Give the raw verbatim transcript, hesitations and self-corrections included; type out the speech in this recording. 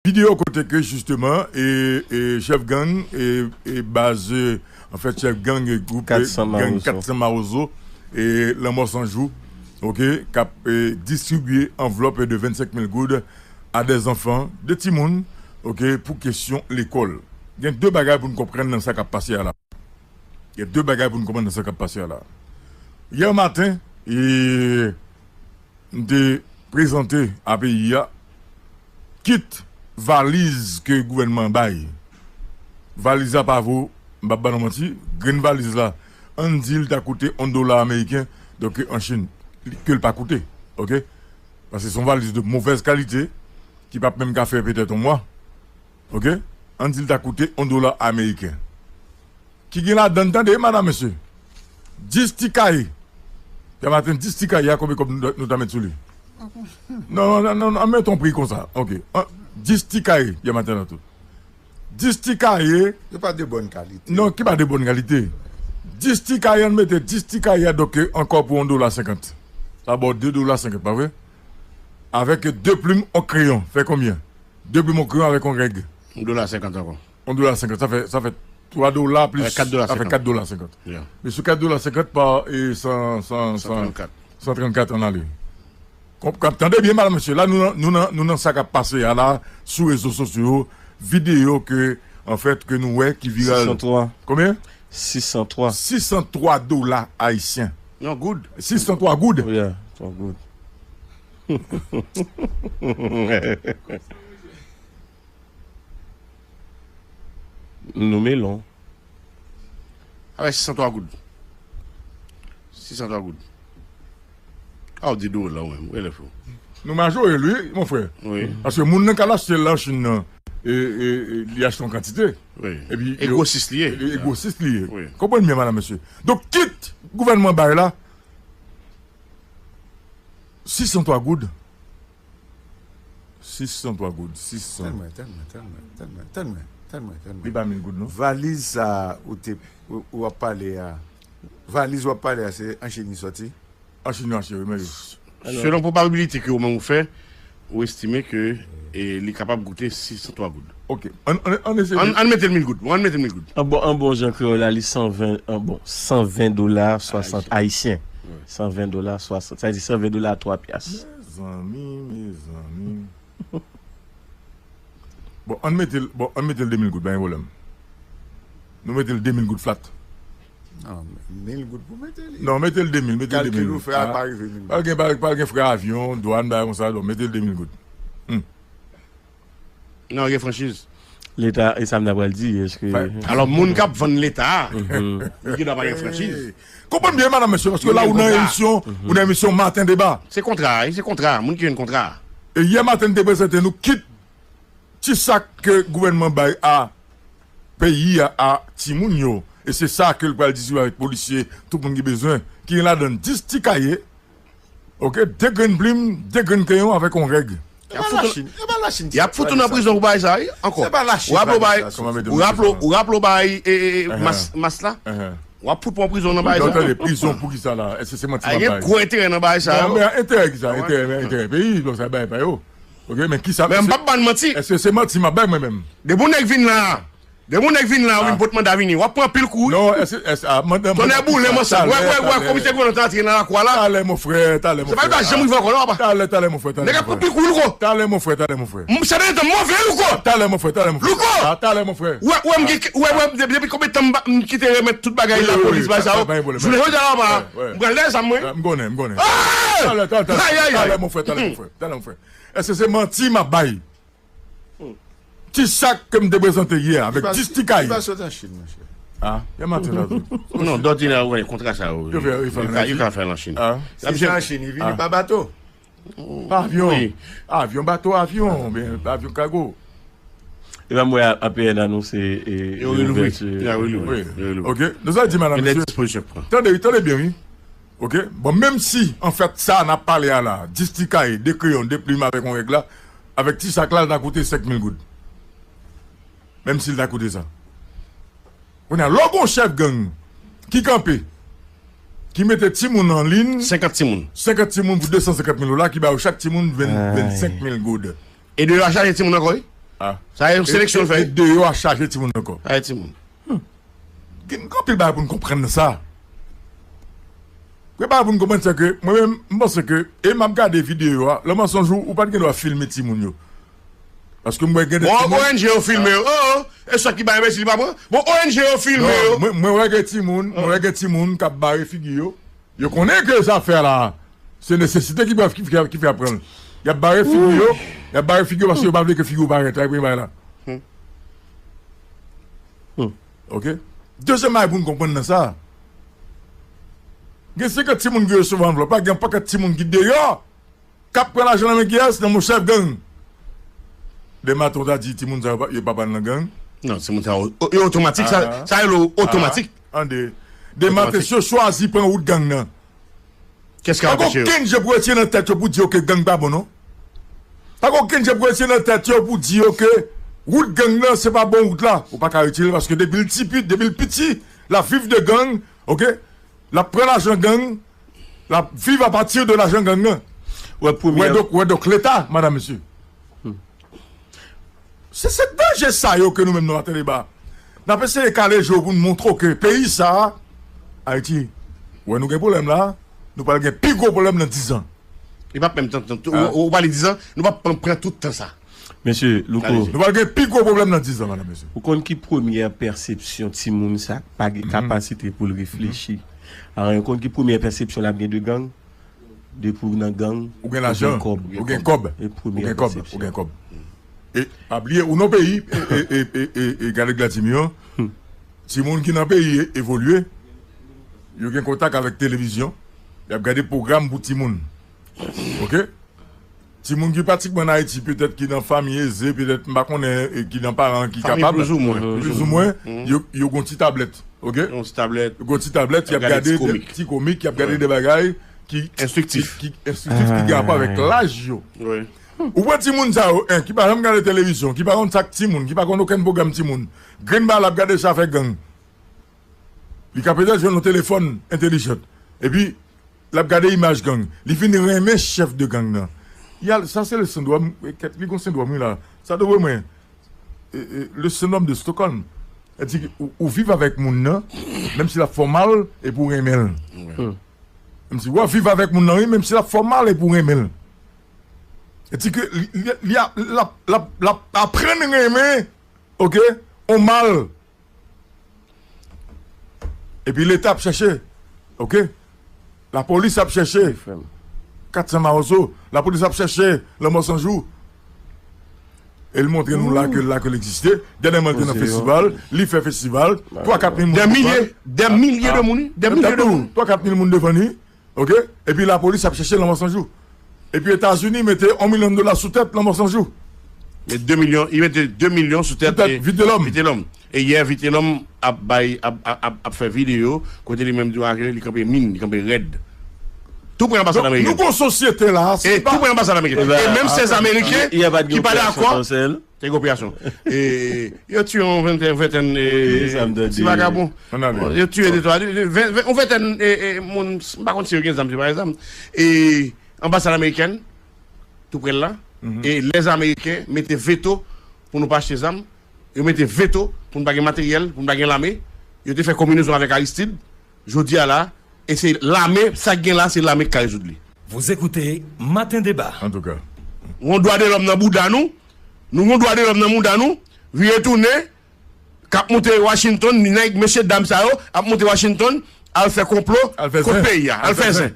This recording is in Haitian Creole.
Videyo kote ke jisteman e, e chèf gang e, e baz, e, anfèt chèf gang e gwoup e, gang Kat San Mawozo e Lanmò San Jou, oke, k ap e, distribye anvlòp de vennsenk mil goud a dè zanfan, de timoun, oke, pou kesyon lekòl. Gen de bagay pou n konprann nan sa k ap pase a la. Gen de bagay pou n konprann nan sa k ap pase a la. Yè maten, e, m te prezante a peyi a kit valiz ke gouvènman an bay. Valiz la pa vo, m p ap ba nou manti, grenn valiz la, ann di l ta koute yon dola ameriken, donk an Chin, ke l pa koute, oke? Paske se yon valiz de movèz kalite, ki p ap menm ka fè petèt yon mwa, oke? Ann di l ta koute yon dola ameriken. Ki gen ladan, tande, madam, mesye. Dis ti kaye. Yè maten, dis ti kaye a, konbyen kòb nou, nou ta met sou li? Non, non, non, non, non, an met yon pri konsa. Oke. An, dis ti kaye, yè maten nan tou. Dis ti kaye. Yo pa de bòn kalite. Non, ki pa de bòn kalite. Dis ti kaye, ann mete dis ti kaye a, donk, ankò pou yon dola senkant. Sa ba w de dola senkant, pa vre? Avèk de plim, yon kreyon. Fè konbyen? De plim, yon kreyon avèk yon règ. Yon dola senkant ankò. Yon dola senkant, sa fè, sa fè twa dola plis, sa fè kat dola senkant. Mesye, kat dola senkant pa e, san, san, san, san trannkat an ale. Konp-, tande byen, madam, mesye, la, nou nan, nou nan, nou nan sa k ap pase a la, sou rezo sosyo yo, videyo ke, anfèt, ke nou wè ki viral. Konbyen? Sis san twa. Sis san twa dola ayisyen. Non, goud. Sis san twa goud. Yeah, twa goud. Nou melon. Avèk sis san twa goud. Sis san twa goud. A, w di dola ou menm, w elèf ou. Nou majorel, wi, mon frè. Wi. Paske moun nan k al achte l Lachin nan, e, e, e, li achte yon kantite. Wi. Epi e gwosis li ye. E, e gwosis li ye. Wi. Konprann byen, madam, mesye. Donk, kit gouvènman bay la, sis san twa goud. Sis san twa goud, sis san. Tann mwen, tann mwen, tann mwen, tann mwen, tann mwen, tann mwen, tann mwen. Li pa mil goud, non. Valiz sa ou te, ou, ou ap pale a, valiz w ap pale a, se an Chin li sòti? An Chin li achte, wi, men wi. Selon pwobabilite ke ou menm ou fè, ou estime ke, e, li kapab koute sis san twa goud. Oke. Ann, ann, ann eseye. Ann, ann mete l mil goud. Bon, ann mete l mil goud. An bon, an bon jan kreyòl la, li san ven, an bon, san ven dola swasant ayisyen. Wi. San ven dola swasant. Sa vle di san ven dola twa pyas. Mezanmi, mezanmi. Bon, ann mete l, bon, ann mete l de mil goud, pa gen pwoblèm. Nou mete l de mil goud flat. Non, mil goud pou mete li. Non, mete l de mil, mete l de mil goud. Kalkil ou fè a pa rive mil goud. Pa gen, pa, pa gen frè avyon, dwàn, bagay konsa, donk mete l de mil goud. Hmm. Non, gen franchiz. Leta, e sa m ta pral di, èske... Alò, moun k ap vann Leta a, li gen dwa pa gen franchiz. Konprann byen, madam, mesye, paske la ou nan emisyon, ou nan emisyon Maten Deba. Se kontra, wi, se kontra, moun ki jwenn kontra. E yè maten, n te prezante nou kit ti sak ke gouvènman bay a peyi a, a timoun yo. E se sa ke l pral distribye avèk polisye, tout moun ki bezwen, ki gen ladan dis ti kaye, oke, de grenn plim, de grenn kreyon avèk yon règ. Y ap fout ou, y ap fout ou nan prizon pou bagay sa, wi, ankò. Ou raple w bay, ou raple w, ou raple w bay, e, e, e, mas, mas la? W ap fout pran prizon nan bagay sa. Tande, prizon pou ki sa la? Èske se manti m ap bay? Gen gwo enterè nan bagay sa yo. Non, men enterè ki sa? Enterè, men enterè peyi, donk sa bagay pa yo. Oke, men ki sa? Men m p ap ba n manti. Èske se manti m ap bay mwen menm? Depi yon nèg vin la, depi yon nèg vin la, ou vin pot manda vini, w ap pran anpil kou, wi. Non, èske, èske, a, manda, tonnè boule, mansan. Wè, wè, wè, komisè gouvènman antre nan lakou a la. Talè, mon frè, talè, mon frè. Se pa li pa janm rive ankò, non, papa. Talè, talè, mon frè, talè, mon frè. Nèg ap pran anpil kou, louko. Talè, mon frè, talè, mon frè. M, se de tan move, louko. Talè, mon frè, talè, mon frè. Louko. A, talè, mon frè. Wè, wè, m gen, wè, wè, depi, depi konbyen tan m ba, m kite remèt tout bagay lapolis, bagay sa yo. Jounen jodi a la, papa, m pran lè zam mwen. M konnen, m konnen. Talè, talè, talè. Talè, mon frè, talè, mon frè. Talè, mon frè. Èske se manti m ap bay? Ti sak ke m te prezante yè avèk dis ti kay. Li pa sot an Chin, monchè. A, yè maten la tou. Non, dòdinè, ou wè, kontra sa yo, yo ka, yo ka fè l an Chin. Si se an Chin, li vini pa bato. Pa avyon. Avyon, bato, avyon, oubyen avyon kago. E pa m wè A P N anonse, e, yo relouvri. Yo relouvri. Oke. Nou sa di, madam, mesye. Tande, tande byen, wi. Oke? Bon, menm si, anfèt, sa n ap pale a la, dis ti kay, de kreyon, de plim avèk yon règ la, avèk ti sak la, l ta koute senk mil goud. Menm si l ta koute sa. Kounye a, lè w gen yon chèf gang ki kanpe, ki mete timoun an liy, senkant timoun. Senkant timoun pou de san senkant mil dola, ki ba yo chak timoun venn, vennsenk mil goud. E de yo a chaje timoun ankò, wi. Sa e yon seleksyon l fè. Deyò a chaje timoun ankò. Sa e timoun. Gen anpil bagay pou n konprann nan sa. Gen bagay pou n konprann, se ke mwen menm, m panse ke, e m ap gade videyo a, lè m an sonj ou, ou pa t gen dwa filme timoun yo. Paske m wè gen de timoun. Bon, O N G yo filme yo. Oh, oh. E sa ki bay enbesil pa pran. Bon, O N G yo filme yo. Mwen wè gen timoun, mwen wè gen timoun k ap bare figi yo. Yo konnen ke zafè la, se nesesite ki fè, ki fè, ki fè aprann. Y ap bare figi yo, y ap bare figi yo paske yo pa vle ke figi yo parèt. Sa e premye bagay la. Ok? Dezyèm bagay pou n konprann nan sa, gen senkant timoun ki resevwa anvlòp la, gen pakèt timoun ki deyò, k ap pran lajan nan men kiyès? Nan men chèf gang. Demen maten w ta di timoun sa yo pa, yo pa pral nan gang. Non, timoun sa yo, yo otomatik, sa, sa rele otomatik. Ande. Demen maten, si yo chwazi pran wout gang nan, pa gen okenn je pou retire nan tèt yo pou di yo ke gang pa bon, non. Pa gen okenn je pou retire nan tèt yo pou di yo ke wout gang nan, se pa bon wout la. Ou pa ka retire l paske depi l ti pit, depi l piti, l ap viv de gang, ok? L ap pran lajan gang, l ap viv apati de lajan gang nan. Wè, premye. Wè donk, wè donk Leta, madanm, mesye. Se, se danje sa yo ke nou menm nou ap tande ba. N ap eseye kale je w pou n montre w ke peyi sa a, Ayiti, wè nou gen pwoblèm la, nou pral gen pi gwo pwoblèm nan diz an. Li p ap menm tan, tan, ou, ou pale diz an, nou p ap pran, pran tout tan sa. Mesye, Louko, nou pral gen pi gwo pwoblèm nan diz an, madanm, mesye. Ou konn ki premyè pèsepsyon timoun sa k pa gen kapasite pou l reflechi? Ou konn ki premyè pèsepsyon l ap gen de gang? Depi w nan gang, ou gen lajan, ou gen kòb. Ou gen kòb. E premyè pèsepsyon. Ou gen kòb. E pa bliye, ou nan peyi, e, e, e, e, e, e gade Vladimir, timoun ki nan peyi e, evolye, yo gen kontak avèk televizyon, y ap gade pwogram pou timoun. Ok? Timoun ki pratikman nan Ayiti, petèt ki nan fanmi eze, petèt m pa konnen, e ki nan paran ki kapab, plizoumwen, yo, yo gon ti tablèt, ok? Yon ti tablèt. Yo gon ti tablèt, y ap gade ti komik, y ap gade de bagay ki enstriktif, ki enstriktif, ki gen rapò avèk laj yo. Ou pran timoun sa yo, en, ki pa janm gade televizyon, ki pa konn sa k timoun, ki pa konn okenn pwogram timoun. Grenn bagay l ap gade se afè gang. Li ka petèt jwenn yon telefòn entèlijan. Epi, l ap gade imaj gang. Li vin renmen chèf de gang nan. Y al, sa se le sendwòm, kèt, li gon sendwòm, wi, la. Sa dwe mwen, e, e, le syndrome de Stockholm. Sètadi, ou, ou viv avèk moun nan, menm si l ap fè w mal, epi w renmen l. Menm si w ap viv avèk moun nan, wi, menm si l ap fè w mal, epi w renmen l. Sètadi ke li, li, li ap, l ap, l ap, l ap aprann renmen, ok, on mal. Epi Leta ap chèche, ok? Lapolis ap chèche. Kat san Mawozo, lapolis ap chèche Lanmò San Jou. E l montre nou la ke, la ke l egziste. Dènyèman, l te nan festival, li fè festival. Twa, kat mil moun devan li. Dè milye, dè milye de moun, wi. Dè milye de moun. Twa, kat mil moun devan li. Ok? Epi lapolis ap chèche Lanmò San Jou. Epi Etazini mete yon milyon dola sou tèt Lanmò San Jou. Met de milyon, li mete de milyon sou tèt, sou tèt, e, Vitelhomme. Vitelhomme. E yè Vitelhomme ap bay, ap, ap, ap, ap fè videyo kote li menm di w ke li kanpe min, li kanpe rèd. Tou pre anbasad ameriken. Donk, nou gon sosyete la, se pa tou pre anbasad ameriken. E menm sèz ameriken ki pa dakò. Te gen operasyon. E, yo tiye yon ventèn, ventèn, e, ti vagabon. Yo tiye de twa, de, de, ven, ven, yon ventèn, e, e, moun, m pa konn si yo gen zam, si yo pa gen zam. E, anbasad amerikèn, tou pre l la. E lèzameriken mete veto pou nou pa achte zam. Yo mete veto pou nou pa gen materyèl, pou nou pa gen lame. Yo te fè konbinezon avèk Aristide. Jodi a la, e se lame, sa k gen la, se lame k ka rezoud li. Vous écoutez Matin Débat. Antouka. Gon dwa de lòm nan bouda nou. Nou gon dwa de lòm nan bouda nou. Vire tounen. K ap moute Washington, nèg, mesye dam sa yo, ap moute Washington, al fè konplo kont peyi a. Al fè zen.